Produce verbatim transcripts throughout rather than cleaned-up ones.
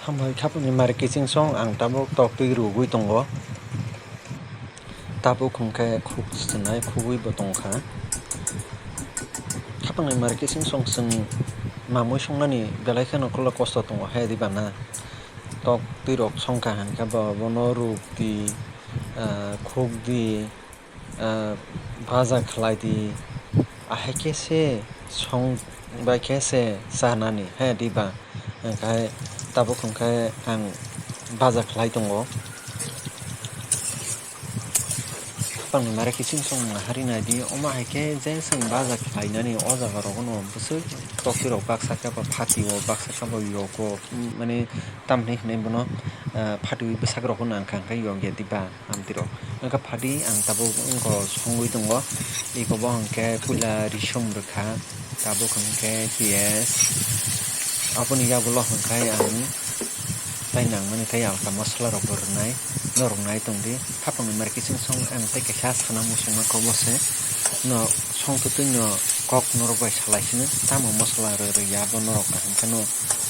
Hambai khapangni mari kiching song ang tabuk tok twi rwgwi tongo. Tabuk hwnkhe khuk chinai khugwi bo tongkha. Khapangni mari kiching song chwng mamwi songnani belai kheno ukholo kosto tongo hai di bana. Tok twi rok songkha hwnkhe bo bono rwk di, ah, khuk di, ah, baja khlai di, ahai khe se song bai khe se chanani, he, diba? Hwnkhe tabuk hwnkhe ang baja khlai tongo. Bangni mare kiching song hari nai di, omo hai khe je chwng baja khlainani o jaga rogo no bwswk tok twi rok baksa khe bo phati o, baksa khe bo yok o, mane tamni hinwi bono, ah, phatiwi bwsak rogo nang kha hwnkhe yok ya diba? Hamtwi rok wngkha phadi ang tabuk wngkha songwi tongo. Eko bo hwnkhe puila risum rwkha, tabuk hwnkhe piyaj, aboni yagulo hwnkhe ang tei nangmani tei alka mosola rok bo rwnai, norok nai tongdi. Hapangni mari kiching song ang tei kaisa sana muchungma kok bo se no songtwtwi no kok norok bai salai sino tamo mosola rw rw ya bo norok kaham kheno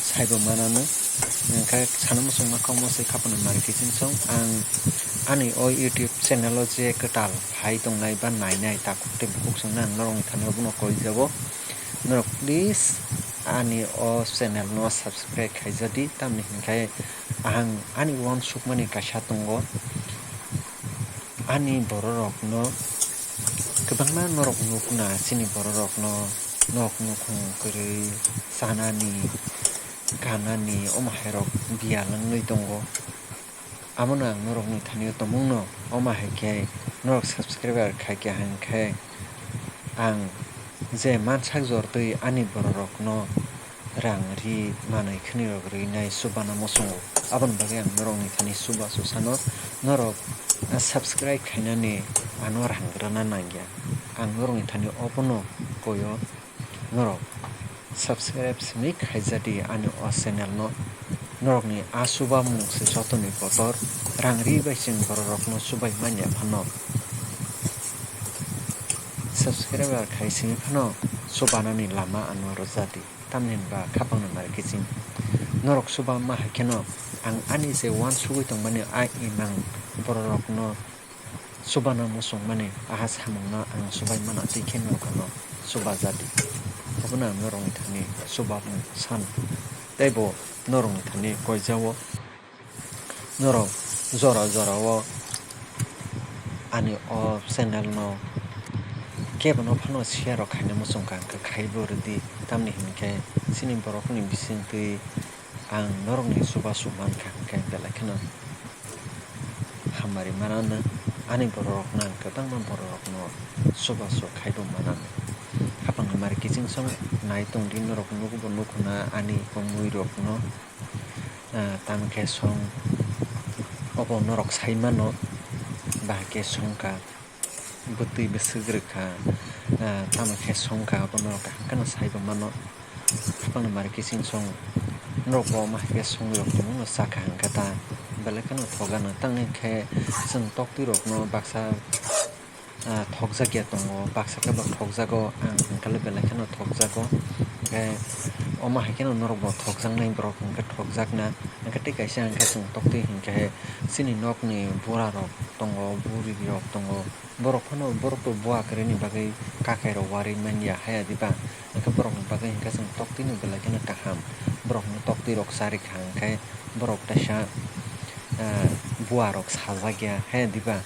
saibo manano. Hwnkhe sana muchungma kok mo se khapangni mari kiching song ang ani o YouTube channel o je kwtal phai tongnai ba nainai takhuk tei bukhuk songno ang norokni thani obono koi jago. Norok please ani o channel no subscribe khaijadi, tamni hinkhe ang ani uansukmani kaisa tongo. Ani bororokno kwbangma norok nukna chini bororokno nok nukhung kwrwi chanani kanani omo hairok biyal wngwi tongo. Abono ang norokni thani-o tongmungno, omo hai khe norok subscriber khai kha hwn khe ang je mansak jor twi ani bororokno rang ri manwi khwnirok rwinai chubana muchungo. Aboni bagwi ang norokni thani chubachu sano, norok subscribe khainani ano rang rwna nangya. Ang norokni thani obono koi-o. Norok subscribe simi khaijadi ani o channel no. Norokni a chubamung se jotoni kotor, rang ri bai chwng bororokno chubai manya phano. Subscriber khai simi phano chubanani lama ano rwjadi. Tamni hwnba khapangni mari kiching. Norok chubama hai kheno ang ani je uansugwi tongmani a imang bororokno chubana muchungmani aha samungno ang chubai mano, tei khe norok ano chubajadi. Obono ang norokni thani chubamung sano. Tei bo norokni thani koijao. Norok jora jorao ani o channel no kebono phano share rok khaina muchungkha, hwnkhe khaibo rwdi. Tamni hinkhe chini borokni bisingtwi ang norokni chubachu mankha, hwnkhe belai kheno hamari manano. Ani bororokno ang kwbangma bororokno chubachu khaibo manano. Khapangni mari kiching song nai tongdi, norok nukbo nukhuna ani o muirokno. Ah, tamo khe song obo norok sai mano, bahai khe songkha, bwtwi bwswk rwkha, ah, tamo khe songkha, obo norok kaham kheno saibo mano. Khapangni mari kiching song norok bo omo hai khe songwi rok tongmano, chakha hwnkhe ta belai kheno thok gana, tamo khe chwng toktwi rokno baksa ah, thokjak ya tongo, baksa khe bo thokjago, ang hwnkhe belai kheno thokjago. Hwnkhe omo hai kheno norok bo thokjaknai borok hwnkhe thokjakna. Hwnkhe tei kaisa hwnkhe chwng toktwi hwnkhe chini nokni bura rok tongo, buri rok tongo, borok phano borok bo bua kwrwini bagwi kakai rok warwi manya haya diba? Hwnkhe borokni bagwi hwnkhe chwng toktwino belai kheno kaham, borokno toktwi rok charikha hwnkhe borok teisa, ah, bua rok sajak ya haya diba?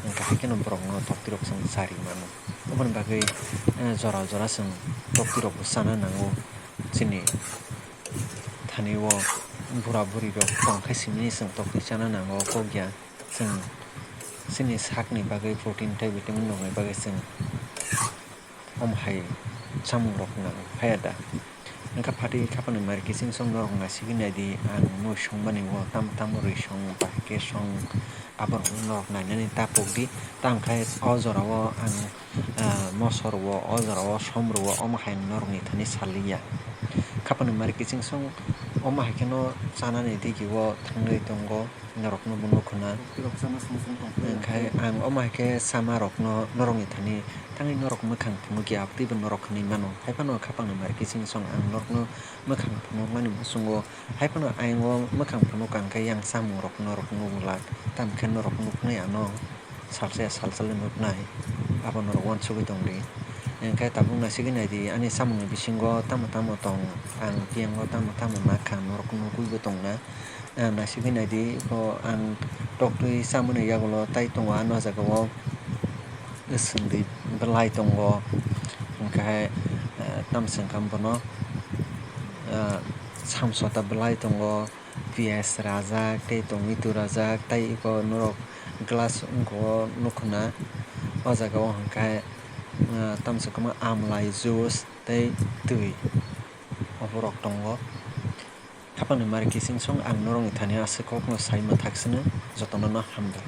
Hwnkhe hai kheno borokno toktwirok chwng chari mano. Oboni bagwi, eh, jora jora chwng toktwirokbo chana nango. Chini thani o bura burirok tong khe simi chwng toktwi chana nango, kok ya. Chwng chini sakni bagwi protein tei vitamin rokni bagwi chwng omo hai chamungrok nang phaiya da? Wngkha phatwi khapangni mari kiching song norok naisigwi naidi, ang mui songmani o tamo tamo rwi song, bahai khe song, aborok norok nainani ta pokdi. Tamo khe o jorao ang, ah, mosor o, o jorao som rwo, omo hai norokni thani saliya. Khapangni mari kiching song Omo hai khe no chanani digi o thangwi tongo, norok no bo nukho na. Hwnkhe ang omo hai khe sama rok no norok ni thani thangwi norok mwkhang phunukya abtwi bo norok hwnwi mano. Haiphano khapang ni mari kiching song ang norok no mwkhang phunukmani muchungo. Haiphano ayang o mwkhang phunuk ang khe yang chamung rok norok nukglak, tamo khe norok nuknai ano. Salsa ya salsa le nuknai, abo norok uansugwi tongdi. Hwnkhe tabuk naisigwi naidi ani chamungni bisingo tamo tamo tong, ang biyang o tamo tamo nakha norok nugwi bo tongna. Naisigwi naidi bo ang toktwi chamani yagulo tai tongo ano jaga o swngdi bwlai tongo, hwnkhe tamo swngkha bono samsota bwlai tongo. Piyaj rajak tei tomato rajak tei eko norok glass wngkha o nukho na. O jaga o hwnkhe tamsa kwma amlai juice tei twi oborok tongo. Khapangni mari kiching song ang norokni thani aswk kokno sai mwthak sino jotono no hambai.